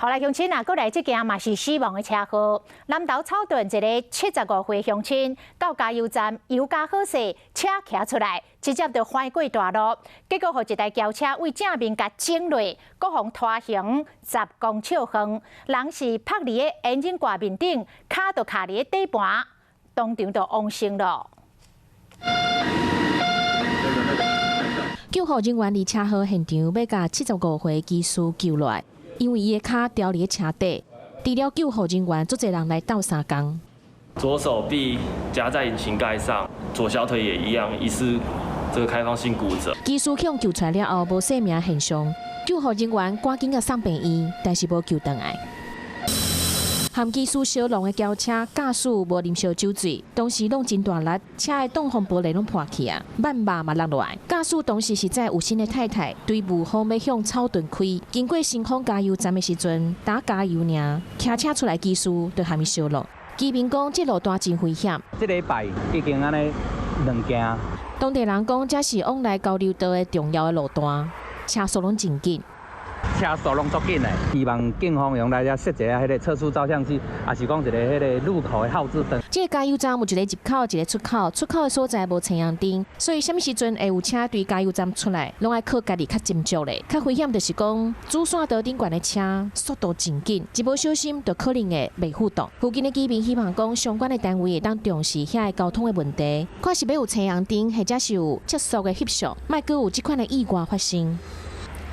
好來，鄉親啊，閣來這件嘛是死亡的車禍。南投草屯一个75歲鄉親到加油站油加好勢，車騎出來，直接就翻過大路，結果予一台轎車對正面共整落，閣予拖行10公尺遠，人是拍佇个引擎蓋面頂，跤就卡佇个底盤，當場就往生了。救護人員佇車禍現場欲共75歲機師救落來，因為伊的跤牢佇咧車底，除了救護人員，足濟人來鬥相共。左手臂夾在引擎蓋上，左小腿也一樣，疑似這個開放性骨折。機師予救出來了後，無生命現象，救護人員趕緊共送病院，但是無救轉來。和機師相撞的轎車駕駛無啉燒酒醉，當時攏真大力，車的擋風玻璃攏破去啊，萬肉嘛落落來。駕駛當時是載有新的太太，對霧峰欲向草屯開，經過新豐加油站的時陣，打加油爾，騎車出來機師就和伊相挵。居民講，這路段真危險。這禮拜已經按呢兩件。當地人講，這是往來交流道的重要的路段，車速攏真緊。車速攏足緊的，希望警方用來遮設一个彼个測速照相機，抑是講一个彼个路口的號誌燈。這个加油站有一个入口，一个出口，出口的所在無青紅燈，所以啥物時陣會有車對加油站出來，攏愛靠家己較斟酌咧。較危險就是講，主線道頂懸的車速度真緊，一無小心就可能會袂赴動。附近的居民希望講，相關的單位會當重視遐个交通的問題，看是欲有青紅燈，或者是有測速的翕相，莫閣有這款的意外發生。